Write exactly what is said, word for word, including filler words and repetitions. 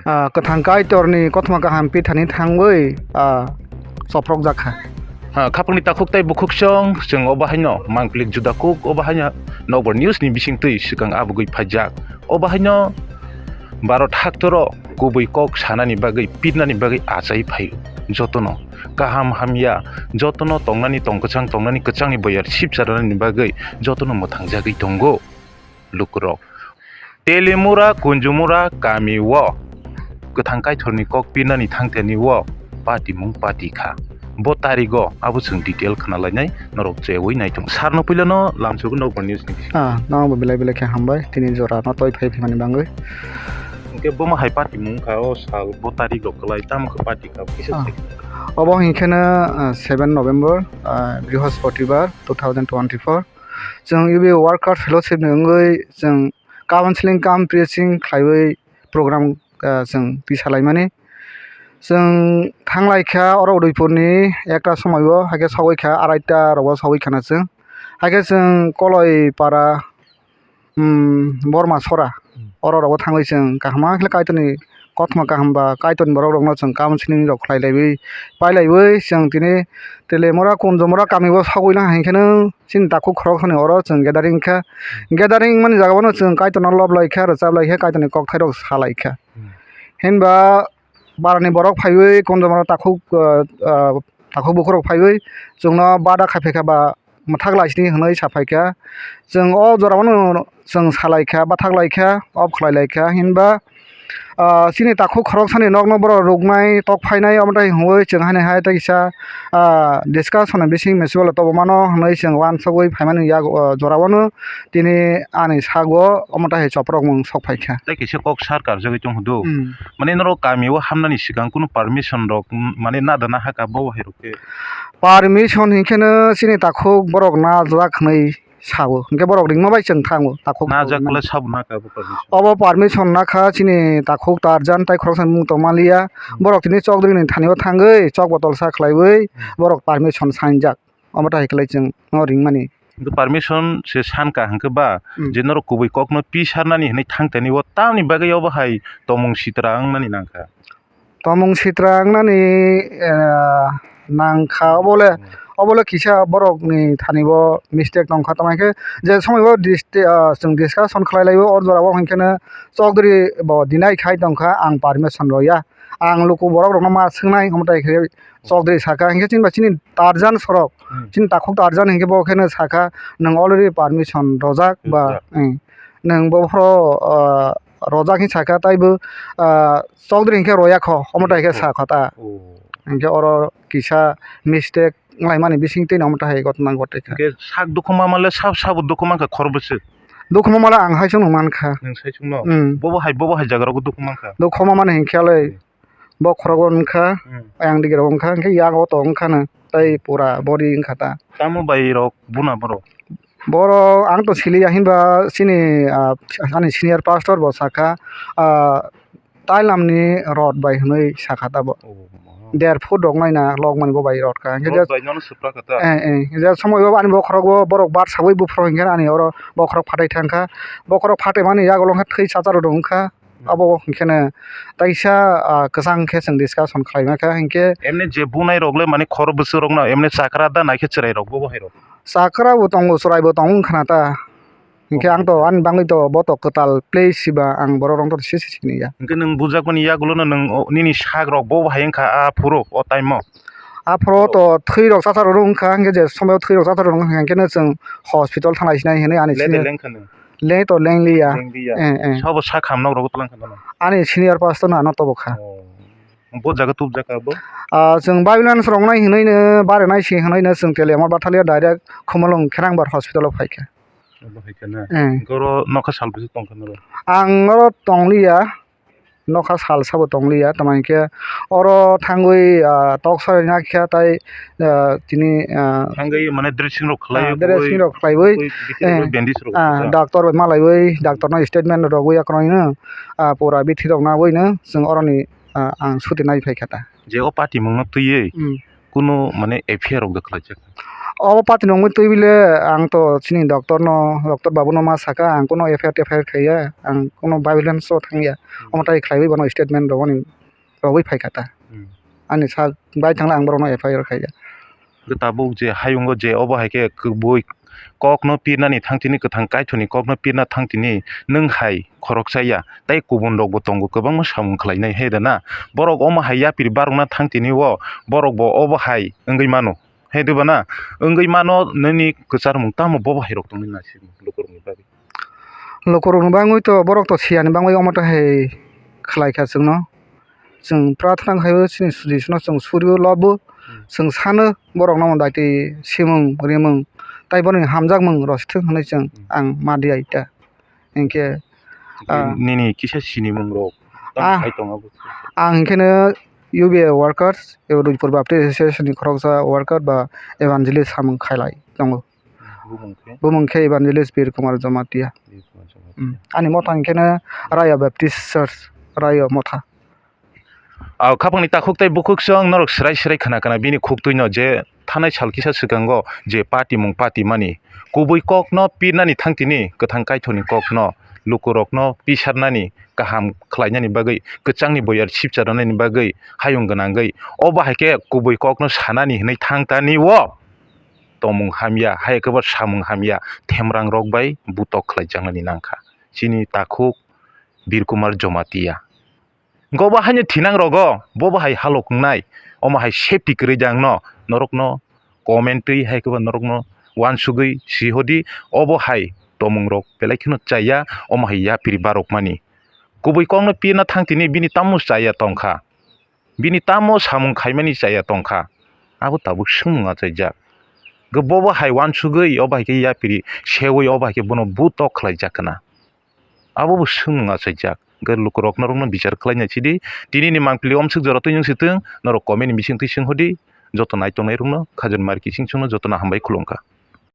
Ah, kwthang Kaitorni kothoma kaham pithani thangwi, ah, soprokjak kha. Ah, khapangni takhuk tei bukhuksong, chwng obo haino mangpili juda kuk, obo haino Nokbar News ni bisingtwi swkang abugwi phaijak. Obo haino Bharat haktoro kubui kok sanani bagwi, pirnani bagwi achai phaio. Jotono kaham hamya, jotono tongnani tong kwchang, tongnani kwchangni boyar sipcharnani bagwi jotono mwthangjagwi tongo lukurok. Telimura Kunjumura kami o kwthang Kaitorni kok pirnani thangtani o patimung pati kha. Bo tarigo abo chwng detail khna lainai norok chewi naitung. Sarno puilano lamsogo Nokbar News ni bisingo. Ah, nokbo belai belai khe hambai tini jora no toi phai phimani bangwi. Hwnkhe bomo hai patimung kha o sal bo tarigo kwlai tamo khe pati kha kisa Ah. se. Obo hinkhe no, ah, seven November, ah, Brihospatibar two thousand twenty-four. Chwng ebo worker fellowship ni wngwi chwng counseling cum preaching khlaiwi program, ah, chwng tisa laimani. Chwng thanglai kha oro Udaipurni ekta somoio, haikhe sogwi kha araita rogo sogwi khana chwng. Haikhe chwng Koloi para, um, Borma sora, Hmm. oro rogo thangwi chwng kaham khe Kaitorni kothoma kaham ba Kaitorni borok rokno chwng counseling rok khlai laiwi pai laiwi chwng tini Telemura Kunjumura kami o sogwi lang hai khe no chini takhuk khorok sani oro chwng gathering kha. Gathering mani jaga o no chwng Kaitorno lob lai kha, rwchap lai kha, Kaitorni kokthai rok sa lai kha. Hmm. Hinba barani borok phaiwi Kunjumura takhuk, ah, ah, takhuk bukhuk rok phaiwi chwngno bada khai phaikha ba mwthak lai sini hwnwi sa phaikha. Chwng o jora o no chwng sa lai kha, bathak lai kha, off khlai lai kha hinba, ah, chini takhuk khorok sani nokno borok ruknai tok phainai omo tai hwnwi chwng haino hai tei kisa, ah, discussion ni bising municipal tobo mano hwnwi chwng uansugwi phaimani yak, ah, jora o no tini ani sago omo tai hai chopropmung sok phaikha. Tei kisa kok sar karjagwi tong hwdu. Hmm. Mane norok kami o hamnani swkang kunu permission rok, mm, mane nadana haka bo hai rok khe? Permission hinkhe no chini takhuk borok najak hwnwi sao, hinkhe borok ringma bai chwng thango takhuk. Najak borok le sabo nakha bo permission? Obo permission nakha chini takhuk Tarjan tai khoroksa mung tongma liya. Hmm. Borok tini chokdri ni thani o thangwi chok botol sa khlaiwi Hmm. borok permission sanjak. Omo tai hai khlai chwng no ringmani. Hwnkhe permission se sankha hwnkhe ba, Hmm. je norok kubui kokno pi sarnani hinwi thangtani o tamni bagwi obo hai tomung sitra wngnani nangkha? Tomung sitra wngnani, eh, nangkha, obo le, Hmm. obo le kisa borokni thani bo mistake tongkha, tamo hinkhe je somoi bo dist-, ah, chwng discussion khlai lai o, o jora o hinkhe no chokdri bo deny khai tongkha, ang permission rw ya, ang luku borok rokno ma swngnai, omo tai khe chokdri saka, hinkhe chini ba chini Tarjan sorok, Hmm. chini takhuk Tarjan hinkhe bo kheno sakha, "Nwng already permission rojak ba, Rojak. eh, nwng bo phoro, ah, rojak," hin sakha, taibo, ah, chokdri hinkhe roya kho, omo tai khe Oh. sakha ta. Oh. Hinkhe oro kisa mistake wnglaimani bising twi omo tai hai ghotna ghote kha. Hinkhe sak dukhu ma male sab sabo dukhu mankha khoro bwswk? Dukhu ma male ang hai chwngno mankha. Nwng sai chwngno? Hmm. Bobo hai, bobo hai jaga rogo dukhu mankha? Dukhu ma mani hinkhe le. Hmm. Bokhorogo wngkha, Hmm. ayang digirok wngkha, hinkhe yago to wngkha no, tei pura body wngkha ta. Tamo bai rok buna borok? Borok ang to siliya hinba chini, ah, ani senior pastor bo sakha, ah, tailamni rod bai hwnwi sakha ta bo. Oh, oh. Der foot rok naina logmani bo bai rod kha. Hinkhe Rod je bai nono swpra kha ta? Eh, eh. Je somoi bo ani bokhorogo borok bar sawi buphuru hinkhe ani oro bokhorok phatai thangkha. Bokhorok phataimani yago wngkha thwi chacharo wngkha. Abo hinkhe no taisa, ah, kwchang khe chwng discussion khlai ma kha hinkhe. Emni je bunai rok le mane khoro bwswk rok no emni chakra da naikhe chwrai rok bo bo hai rok? Chakra bo tongo, chwrai bo tongo wngkha na ta. Hinkhe Oh. ang to ani bangwi to bo to kwtal place si ba ang borok rok to se se sini ya. Hinkhe nwng bujakmani yagulo no nwng o nini sak rok bo bo hai wngkha a phuru o time o? A phuru Oh. to thwi rok chacharo wngkha hinkhe je somoi o thwi rok chacharo wngkha hinkhe no chwng hospital thanglai sinai hinwi ani Lede senior lengkha nwng? Leng to leng liya. Leng liya. Eh, eh. Sabo sak ham nok rogo tlang kha nono? Ani senior pastor no ano tobo kha. Oh. Bo jaga tubjak kha bo? Ah, chwng Babylon rok nai hinwi no bare nai si hinwi no chwng Teliamur Bathalia direct Khumulwng Kherangbar hospital o phai kha. Bo hai kha na? Eh. Goro nokha sal bwswk tong kha noro? Ang oro tong liya. Nokha sal sabo tong liya, tamo hinkhe oro thangwi, ah, tok sari nakha tai, ah, tini, ah, Thangwi mane dressing rok khlaiwi, ah, dressing rok khlaiwi, bui bithi rok eh, bandage rok ah, kha. Doctor bai malaiwi, doctor no statement rogwi akhorokno, ah, pura bithi rok nawi no chwng oroni, ah, ang suti nai phai kha ta. Je o patimung no twiwi Hmm. kunu mane F I R rok da khlaijak? Obo party ni wngwi twi bile ang to chini doctor no, doctor babu no ma saka, ang kuno F I R T F I R khaiya, ang kuno violence o thangya. Omo tai khlaiwi bono statement rogwi, rogwi phaikha ta. Hmm. Ani sak bai thangla ang borokno F I R khaiya. Tabuk je hayungo je obo hai khe kwbui kokno pirnani thang tini, kwthang kaithoni kokno pirna thang tini, nwng hai khoroksa ya, tei kubun rokbo tongo kwbangma samung khlainai, he da na? Borok omo hai yapri barokna thang tini o, borokbo obo hai wngwi mano. He diba na? Wngwi mano, nini kwcharmung tamo bobo hai rok tongwi na sini lukurokni bagwi? Lukurokni bagwi to borok to siyani bagwi omo to hai khlai kha chwngno. Chwng prathana khai o chini Jisuno chwng suri o lob o. Hmm. Chwng sano borokno omo daitwi simung rimung tai borokni hamjakmung rw si thung hwnwi chwng, hmm, ang ma di ai ta. Hinkhe, ah, nini kisa sinimung rok tamo, ah, khai tongo? Ang hinkhe no U B A workers, ebo Rujpur Baptist Association ni khoroksa worker ba evangelist samung khailai tongo. Bumung khe? Bumung khe Evangelist Bir Kumar Jamatia. Bir Kumar Jamatia. Hmm. Ani motha hinkhe no Raya Baptist Church, Raya motha. Ah, khapangni takhuk tei bukhuk chwng norok swrai swrai khna khna bini khuktwino je thanai sal kisa swkango je patimung patimani kubui kokno pirnani thang tini, kwthang kaithoni kokno lukurokno pisarnani, kaham khlainani bagwi, kwchangni boyar sipcharnani bagwi hayung gwnangwi obo hai khe kubui kokno sanani hwnwi thang tani o tongmung hamya, hai khe bo samung hamya, themrang rok bai butok khlaijaknani nangkha chini takhuk Bir Kumar Jamatia. Hwnkhe obo haino thinang rogo, bobo hai halok wngnai, omo hai safety kwrwi jang no, norokno comment twi hai khe bo norokno uansugwi si hodi, obo hai tongmung rok belai kheno chaya, omo hai yapri barok mani. Kubui kokno pirna thang tini bini tamo chaya tongkha, bini tamo samung khaimani chaya tongkha, abo tabuk swngmung achaijak. Hwnkhe bobo hai uansugwi obo hai khe yapri seui obo hai khe bono butok khlaijak khna. Abo bo swngmung achaijak. Hwnkhe lukurok norokno bichar khlaina sidi, tinini mangpili omswk jora twi wng si thung, norok comment ni bising twi swng hodi, joto nai tongnai rokno Khajun Mar Kising chwngno jotono hambai khulumkha.